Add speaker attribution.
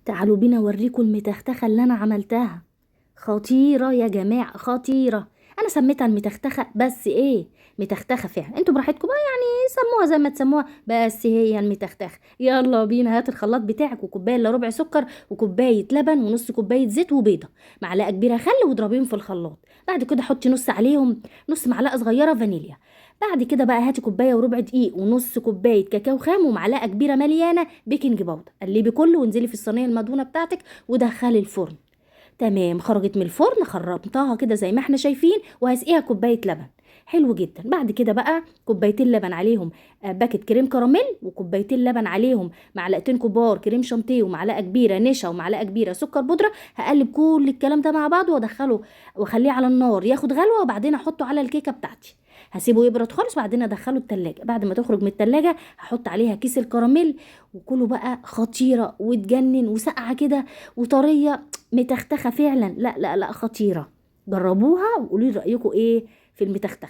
Speaker 1: تعالوا بينا اوريكم المتختخه اللي انا عملتها. خطيرة يا جماعة، خطيرة. انا سميتها المتختخه، بس ايه متختخه فعلا، انتوا براحتكم بقى يعني سموها زي ما تسموها، بس هي المتختخه. يلا بينا، هات الخلاط بتاعك وكوبايه الا ربع سكر وكوبايه لبن ونص كوباية زيت وبيضه، معلقه كبيرة خل، واضربيهم في الخلاط. بعد كده حطي نص عليهم نص معلقه صغيرة فانيليا. بعد كده بقى هاتي كوباية وربع دقيق ونص كوباية كاكاو خام ومعلقة كبيرة مليانة baking powder، قلبي كله وانزلي في الصينية المدهونه بتاعتك ودخلي الفرن. تمام، خرجت من الفرن خرمتها كده زي ما احنا شايفين، وهسقيها كوباية لبن. حلو جدا. بعد كده بقى كوبايتين لبن عليهم باكت كريم كراميل، وكوبايتين لبن عليهم معلقتين كبار كريم شانتيه، ومعلقة كبيرة نشا، ومعلقة كبيرة سكر بودره. هقلب كل الكلام ده مع بعضه وادخله واخليه على النار ياخد غلوه، وبعدين احطه على الكيكه بتاعتي. هسيبه يبرد خالص وبعدين ادخله التلاجة. بعد ما تخرج من التلاجة هحط عليها كيس الكراميل، وكله بقى خطيرة وتجنن وسقعه كده وطريه، متختخه فعلا. لا لا لا، خطيرة. جربوها وقولوا لي رايكم ايه في المتختخه.